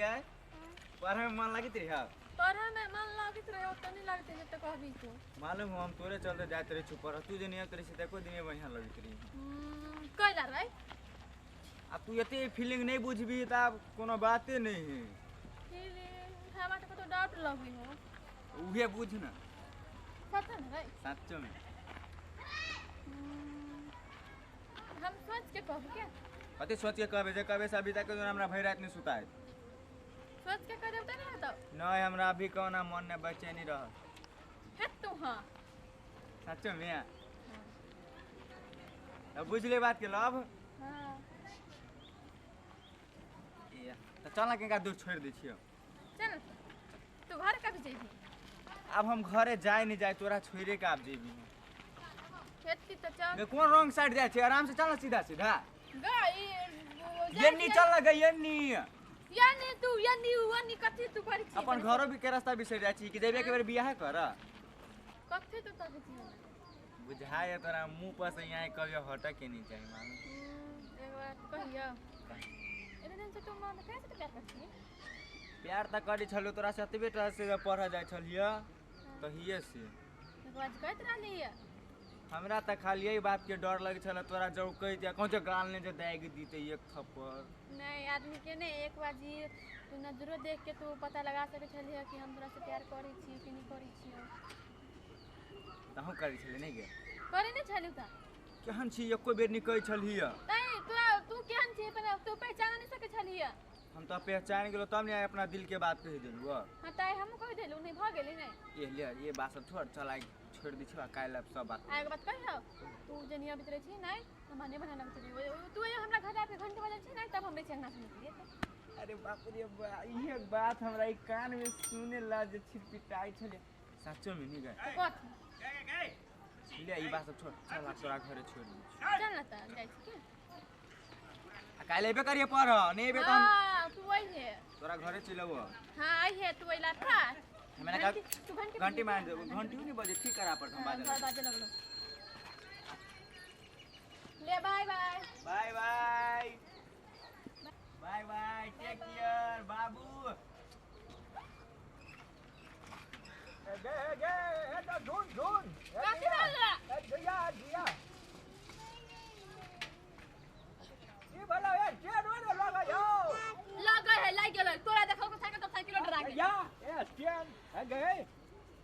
गए पढ़े में मन लगैत रही? पढ़े में मन लगैत रहे, ओते नहीं लगते जते कहबी तू। मालूम हो हम तोरे चलते जाइत रही छुपर, तू जे नहीं तोरे से देखो दिन बढ़िया लगैत रही। कैला रे आ तू एते फीलिंग नहीं बुझबी त आब कोनो बाते नहीं है। फीलिंग हमरा त कतो डाउट लगै हो। उहे बुझ ना। सच में रे? सच में। हम सोच के कहब के? कते सोच के कहबे जे कहबे से अभी तक हमरा भरि रात नहीं सुताए। सोच के कह देब त नहीं हेतौ? नहीं हमरा अभी कोना मन ने बेचैनी रह। हे तू हां। सच में? अब बुझ ले बात के लव। हां। ए त चल ना केका दूर छोड़ दै छियो। चल तू घर कभी जेबी? अब हम घरे जाए नहीं जाए, तोरा छोड़े के आब जेबी। खेती त चल। मैं कोन रॉन्ग साइड जाय छी? आराम से चल ना सीधा सीधा। गई ये नी चल ना गई ये नी। या नी तू या नी हुआ नी कथि तू करै छी? अपन घरो भी के रास्ता बिसर जाय छी कि जेबे के बेर बियाह कर। कथि तू तकै छी? बुझाय तोरा मुंह पर से यहाँ कभी हटक के नहीं चाही मालूम। एक बात कहियो, एते दिन से तू मन कैसे प्यार करै छी? प्यार त करै छलु तोरा से एतबे टा से पढ़ जाय छलिय तहिए से। एक बात कहैत रहली हमरा त खाली यही बात के डर लगे छल तोरा जौ कहि दिया कौन गाल ने जे दागि दीते एक थप्पड़। नहीं आदमी के ने एक बार जी तू नजरो देख के तू पता लगा सके छलिय कि हम तोरा से प्यार करै छी कि नहीं करै छी। तहु करै छले नहीं गे? करै नहीं छलु त। केहन छी एको बेर नहीं कहै छलिय। नहीं तू केहन छी तू पहचान नहीं सके छलिय। हम तो पहचान गेलो तब ने अपना दिल के बात कहि देलु। हां त हम कहि देलु नहीं भ गेली नहीं। ये ले ये बात सब छोड़ चल आई छोड़ दी छी काल्हि अब सब बात। आ एक बात कहियो तू जनिया भीतर छी नहीं हम ने बना छी तू ये हमरा घर आके घंटे बजल छी नहीं तब हम रे चंगा से निकलिए। अरे बाप रे बा ये बात हमरा ई कान में सुने ला जे छिटपिटाई छले सच्चो में नहीं गए। कथि ले ई बात सब छोड़ चल तोरा घरे छोड़ दी। चल ना त जाय छी के आ काल्हि एबे करिए पढ़ नहीं एबे त हम। हां तू आई है तोरा घरे चलबो। हां आई है तू अइला था हमरा का घंटी मार दे घंटी नहीं बजे ठीक करा पर हम बाजे बाजे लगलो। ले bye bye bye bye bye bye take care बाबू। गे गे ए तो ढूंढ ढूंढ कथि भेल? ए जिया जिया ई भला ए चेर वर लगा जाओ लगा है लाग गेल तोरा देखो को साइकिल तो साइकिल डरा गेल। या ए स्टैंड है गए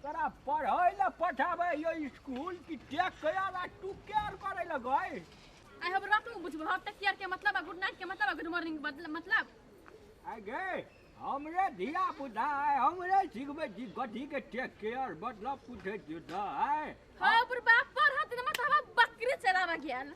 तोरा पढ़ै ला पठाबै यो स्कूल की टेक कया तू केयर करै लगै। आई हमरा तू बुझबो हम टेक केयर के मतलब आ गुड नाइट के मतलब आ गुड मॉर्निंग मतलब। आई गए हमरे धिया पुता है हमरे सिखबै जी गधी के टेक केयर मतलब पूछै जुदा है। हां पर बाप पर हाथ मत हवा बकरी चरावा गेल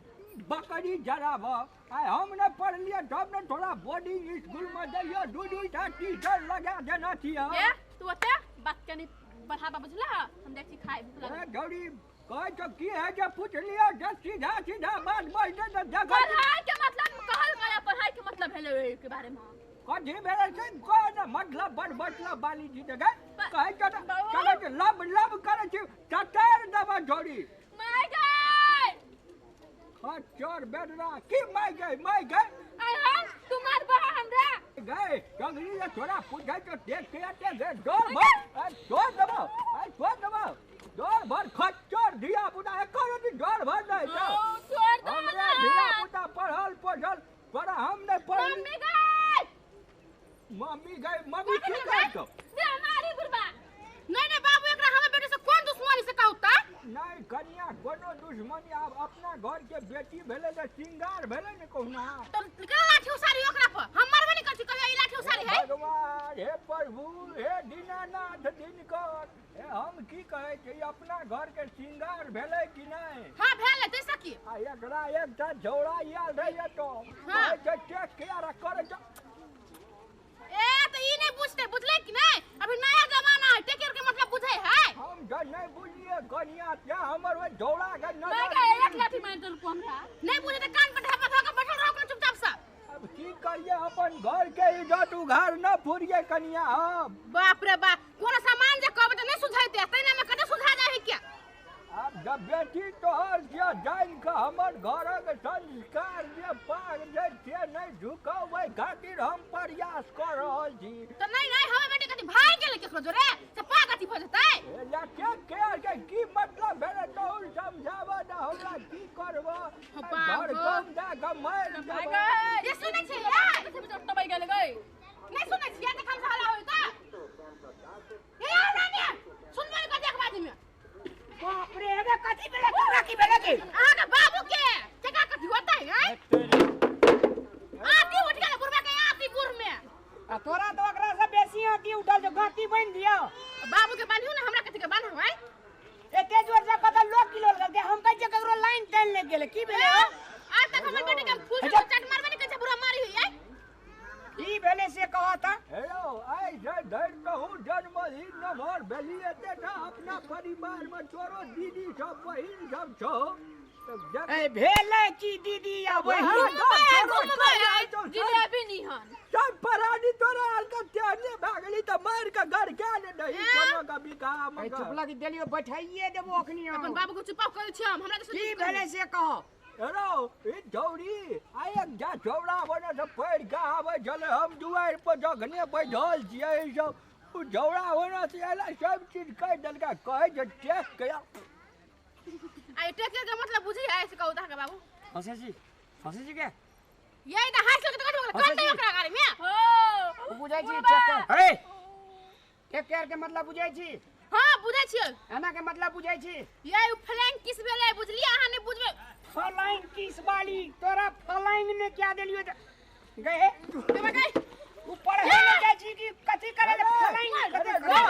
बकरी जराब आइ हम ने पढ़लिए तब ने थोड़ा बोर्डिंग स्कूल में दैयो दू दू टा टीचर लगा देना छियै। ए तू ओते बात के नहीं बढ़ावा बुझला हम जाइ छी खाइ भूख लागल। ए गौरी कहै तो की है जे पुछलियो जे सीधा सीधा बात बज दे त देखै पढ़ाई के मतलब कहल गया पढ़ाई के मतलब भेलै ओइ के बारे में कथी भेलै से कह न मतलब बड़ मतलब बाली जी दे कहै तो कहै के लब लब करै छी चटार देबा झोरी। My गई खच्चर बेडरा की my गई my गई आय हम तू मार बहा हमरा गए जंगली ले थोड़ा पूछै तो देख के आते दे डोर भर आ छोड़ देबो आ छोड़ देबो डोर भर खच्चर धिया पुता एको दिन डोर भर नहीं जाओ छोड़ दो हमरा धिया पुता पढ़ल पढ़ल पर हम नहीं पढ़ल। मम्मी गई मम्मी गई मम्मी की कहै तो दे मारी बुढ़बा। नहीं नहीं बाबू एकरा हमर बेटे से कोन दुश्मनी से कहू त? नहीं कन्या कोनो दुश्मनी आब अपना घर के बेटी भेलै त श्रृंगार भेलै ने कहुना तो केना लाठी उसारी ओकरा पर हम मारबे नहीं करছি कहियो ई लाठी उसारी है। भगवान हे प्रभु हे दीनानाथ दिनकर हे हम की कहै छी अपना घर के श्रृंगार भेलै कि नहीं? हां भेलै तैसे की आ एकरा एकटा झौड़ा आयल रहै तो कहै छै टेक केयर करै छै। ए त ई नहीं बुझते बुझले कि नहीं अभी नया जमाना है टेक केयर के मतलब बुझे है। हम जब नहीं बुझलिए कन्या त्या हमर ओइ झौड़ा के नजर मैं के एक लाठी मार देलको हमरा नहीं बुझे त कान पर ढापा धो के बैठल रहो चुपचाप से। अब की करिए अपन घर के इज्जत उघार न फुरिए कन्या हम। बाप रे बाप कोनो सामान जे कहबे त नहीं सुझाइते तैना में कते सुझा जाए क्या? अब जब बेटी तोहर जे जानि के हमर घरक संस्कार जे पाग जे से नहीं झुकबै खातिर हम प्रयास कऽ रहल छी। त नहीं नहीं हमर बेटी कथि भाग गेलै केकरो जोरे से पा कथि भ जेतै। ए टेक केयर के की मतलब भेलै तोहू समझाब ना हमरा की करबो। घर कम जा के मारि देबो। ये सुनै छी यार कथि में टबै गेल गई नहीं सुनै छी यार देखम से हल्ला होय त ए यार रानी सुनबै के देख बाजी में। बाप रे एबे कथि भेलै तोरा की भेलै के अहाँ के बाबू के केका कथि होतै हैं आती उठ गेल बुढ़वा के आती बुढ़ में आ तोरा तो ओकरा से बेसी आती उठल जो गाती बन दियो। बाबू के बान्हियो ना हमरा कथि के बान्हबै। एते जोर से कत लोग किलो लगल हम कहै छियै ककरो लाइन टाइन लग गेलै की भेलै। आज तक हमर बेटी के फूल से चट मारबे नहीं कैसे बुढ़ा मारी होई की भेलै से कहत। हेलो आइ से धरि कहू जन्मदिन नमहर भेली एते टा अपना परिवार में तोरो दीदी सब बहिन सब छौ। ए भेलै की दीदी आ बहिन जिलेबी निहन सब परानी तोरा आर के तेहने भए गेली तऽ मारि के घर के ने दही कोनो के बिकाम ए चुप लगी देलियो बैठाइए देबो अखनी। अपन बाबू के चुपाव करै छी हम हमरा की भेलै से कह। हेलो ई छौड़ी आ एक जा छौड़ा बने से पढ़ि के आबै छलै हम दुआरि पर जखने बैठल छियै ई सब ओ छौड़ा बने से अयलै सब चीज कहि देलकै कहै छै टेक केयर। आ टेक केयर के मतलब बुझी आइ से कहू त बाबू। हंसै छी हंसै छी के ये त हाथ लग त कटो कन दे ओकरा गाड़ी में हो ओ बुझै छी टेक केयर। हे टेक केयर के मतलब बुझै छी। हां बुझै छी। एना के मतलब बुझै छी। ये उ फ्लैंक किस भेलै बुझलियै अहाँ नै बुझबै। फलाइन किस वाली तोरा फलाइन ने क्या देलियो गए गए उ पढ़े ने जाइ छी कि कथि करे ले फलाइन कथि करे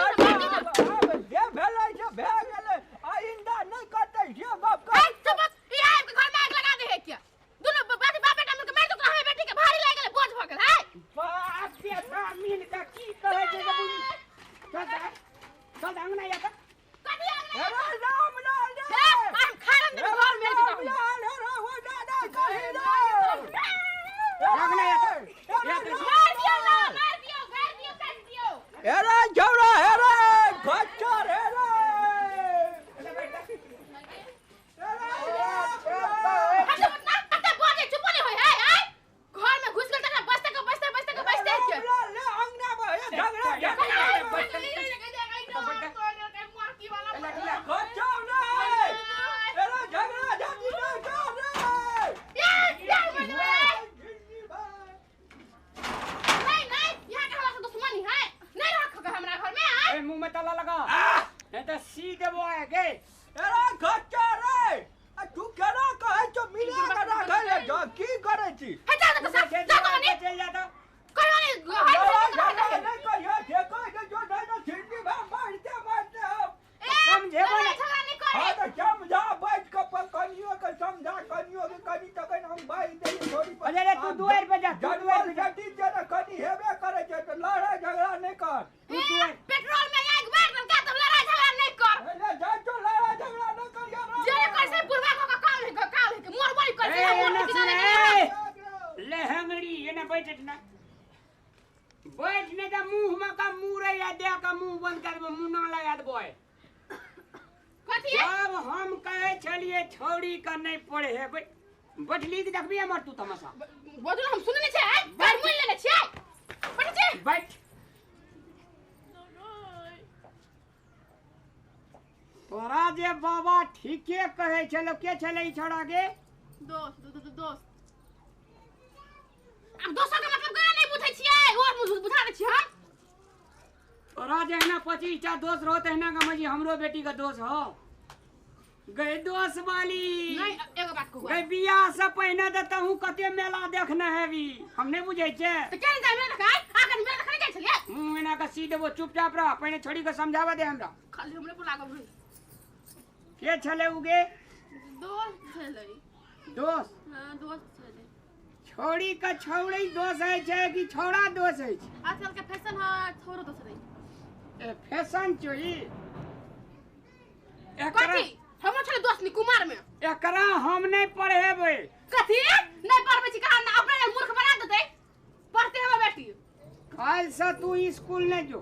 जे भेलै से भए गेलै आइंदा नै करतै से गप कर। ए चुप ई आबि के घर में आगि लगा दे है क्या दुनु बाप बाप बेटा मिल के मारि दो हमर बेटी के भारी लागि गेलै बोझ भ गेल है। बाप बेटा मिल के की कहै छै से बुझी। चल चल अंगना या त कथि अंगना। अरे राम लाल रे हम खारम दे घर में राम लाल रे ओ दादा कहि रे अंगना या त मार दियो ना मार दियो गाड़ दियो काट दियो। एरे छौड़ा एरे खच्चर एरे हम तो ना कते बोझे चुप नहीं होय है आय घर में घुस गेल त बसते के बसते बसते के बसते के ले अंगना में हे झगड़ा खच्चर ने एरे झगड़ा झाटी नै कर रे। नहीं नहीं यहाँ के हमरा से दुश्मनी है नहीं रख के हमरा घर में आय ए मुंह में ताला लगा नहीं त सी देबो आए गे। एरे खच्चर रे आ तू केना कहै छौ मिला के राखै ले जो की करै छी। हे जा त जा त नहीं चल जा त कोई नहीं झगड़ा नहीं करियो जे कहै छै जो नहीं तो छिंटी भा मारते मारते हम समझेबो झगड़ा नहीं करे। हां त समझा बैठ के पर कनियो के समझा कनियो के कनी तखन हम बाजि देली थोड़ी पर। अरे रे तू दुआरि पे जा तू दुआरि पे जा बेटी जे ने कनी हेबे करै छै त लड़ाई झगड़ा नहीं कर। तू दुआरि पेट्रोल में आगि बार देलका तब लड़ाई झगड़ा नहीं कर। अरे जा तो लड़ाई झगड़ा नहीं करियो जे कर से बुढ़वा को काम है काम है मोर बोली कर ए से मोर एना के सुन दिना ए लेहंगड़ी एना बैठ ना बैठ ने त मुंह में का मुंह रे या दे का मुंह बंद कर देबो मुंह ना लगा देबो। कथि है जब हम कहै छलिए छौड़ी का नहीं पढ़ेबै बैठली के देखबी हमर तू तमाशा बोझल हम सुनने छै घर मुइन लेने छियै बैठ छै बैठ। तोरा जे बाबा ठीके कहै छलो के छलै ई छौड़ा के दोस्त दोस्त अब दोसर के मतलब केना नहीं बुझै छियै और बुझा दै छी हम। तोरा जे एहिना 25 टा दोस्त रहो तहिना का मजी हमरो बेटी का दोस्त हो गए दोस्त वाली। नहीं एगो बात कहू गए बियाह से पहिने त तहू कते मेला देखने हेबी हम नहीं बुझै छियै त केना जाय मेला देखाय आखन मेला देखै जाइ छलियै मुंह एना के सी देबो चुपचाप रह पहिने छोड़ी के समझावा दे हमरा खाली हमरे पर लागल रही। के छलै उगे दोस्त छलै दोस्त। हां दोस्त छलै छोड़ी के छौड़ी दोस्त है छै कि छौड़ा दोस्त है छै। आजकल के फैशन है छोरो दोस्त रही ए फैशन चोई एकरा कथी हमर छलै दोस्त नी कुमार में एकरा हम नहीं पढ़ेबै। कथी नहीं पढ़बै छी कहाँ ना अपने मूर्ख बना देतै पढ़ते हमर बेटी। काल से तू स्कूल नहीं जो।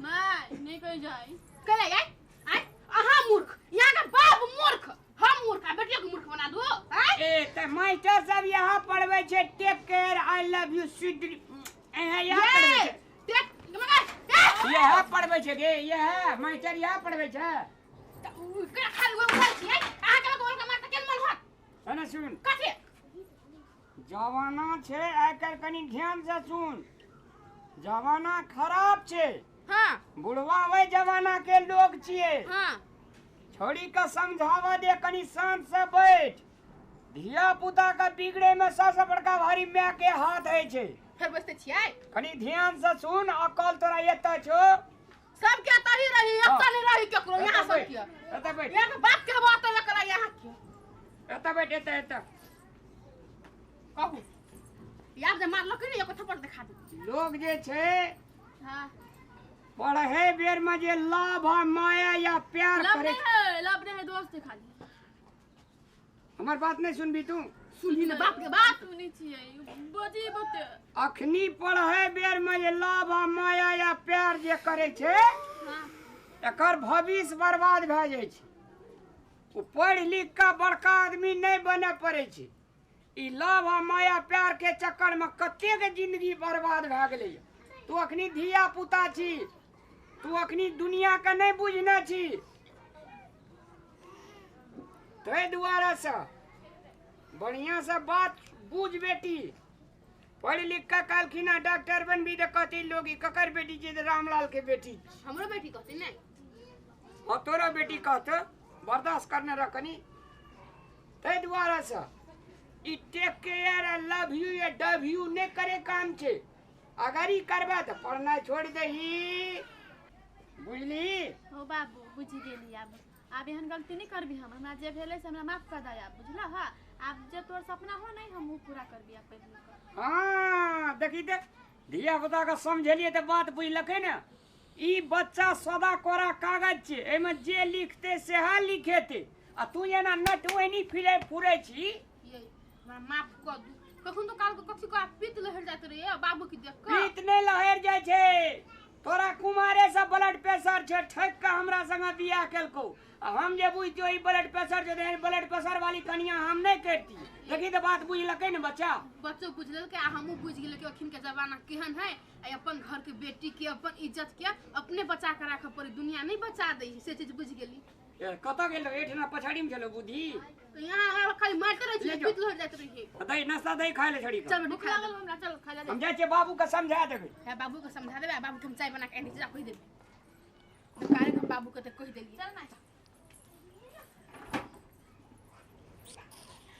नहीं नहीं कहीं जाए कहे जाए आय अहाँ मूर्ख यहाँ का बाप मूर्ख हम मूर्ख आ बेटियों के मूर्ख बना दो। ए त मास्टर सब यहाँ पढ़बै छै take care I love you sweet यहाँ पढ़बै छै। इएह पढ़बै छै गे, इएह मास्टर इएह पढ़बै छै। त उ केना खाली ओइ उठल छियै? अहाँके लोक ओलका मारतै केहन मन होत? एने सुन, कथी? जमाना छै आइ काल्हि, कनि ध्यान से सुन, जमाना खराब छै। हाँ। बुढ़वा ओहि जमाना के लोग छियै। हाँ। छोड़ी के समझावा दे, कनि शांत से बैठ। धिया पुता के बिगड़े में सबसे बड़का भारी my के हाथ होइ छै। फेर बैसते छियै? कनि ध्यान से सुन, अकल तोरा एतऽ छौ। सबके तही रही, एतऽ नहि रही केकरो, यहाँ एतऽ बैठ, सबके। एतऽ बैठ। यहाँ के बाप के बात एकरा यहाँ के। एतऽ बैठ, एतऽ एतऽ। कहू। यार जे मारलक ने एको थप्पड़ देखा दे। लोग जे छै हाँ। पढ़े बेर में जे लव आ माया या प्यार लव करे। नहीं है, लव नहीं है, दोस्त है खाली। हमर बात नहीं सुनबी तू? सुनही ने बाप के बात। सुनै छियै, बजी बते। अखनी पढ़े बेर में जे लव आ माया या प्यार जे करे छै, हाँ। एकर भविष्य बर्बाद भए जाइ छै। ओ पढ़ि लिख कऽ बड़का आदमी नहि बनय पड़ै छै। ई लव आ माया प्यार के चक्कर में कतेक जिंदगी बर्बाद भए गेलैए। तू अखनी धिया पुता छी, तू अखनी दुनिया के नहि बुझने छी। ताहि दुआरे से बढ़िया से बात बुझ बेटी। पढ़ लिख कऽ कहलखिन हँ डॉक्टर बनबी तऽ कहती लोग ई ककर बेटी छै? तऽ रामलाल के बेटी। हमरो बेटी कहती ने। और तोरो बेटी कहत, बर्दाश्त करने रह कनी। ताहि दुआरे से ई टेक केयर आ लव यू या डव यू नहि करे काम छै। अगर ई करबै तऽ पढ़नाइ छोड़ि दही, बुझली? हो बाबू, बुझि गेली। आब आब एहन गलती नहि करबी हम। हमरा जे भेलै से हमरा माफ कर दे आब, बुझलह? हाँ, आब जे तोर सपना हो नहीं हम उ पूरा करबी आब पढ़ि लिख कऽ। हाँ, देखी तऽ धिया पुता के समझेलियै तऽ बात बुझलकै ने। ई बच्चा सदा कोरा कागज छै, एहिमे जे लिखतै सएह लिखेतै। आ तू जेना नट ओहिनी फिरै फुरै छी। ये हमरा माफ कर दू। कखन तो काल के कथी का पीत लहर जाइत रहे बाबू की देख कऽ। पीत नहि लहरि जाइ छै। तोरा कुमारे से ब्लड प्रेशर छै, ठकि कऽ हमरा संगे बियाह केलकौ। आ हम जे बुझतियौ ई ब्लड प्रेशर छै, तऽ ब्लड प्रेशर वाली कनिया हम नहि करितियै। देखी तऽ बात बुझलकै ने बच्चा? बच्चो बुझलकै आ हमहूँ बुझि गेलियै कि अखन के जमाना केहन है। आ अपन घर के बेटी के अपन इज्जत के अपने बचा के राखऽ पड़े, दुनिया नहीं बचा दै है, से चीज बुझि गेली। ए, कतऽ गेल रहो? एहिठिना पछाड़ीमे छलौ बुद्धि। तो यहाँ खाली मारते रहै ले छलै, जाओ। पीत लहर जाइत रहे। दही नाश्ता दही खाय ले छड़ी के। चल बेटी, भूख खा लागल हमरा, चल खा ले। हम जाइ छियै बाबू के समझा देबै। है बाबू के समझा देबै। आ बाबू के हम चाय बना के आनि जा कहि देबै। कार्य हम बाबू के तऽ कहि देलियै। चल ना।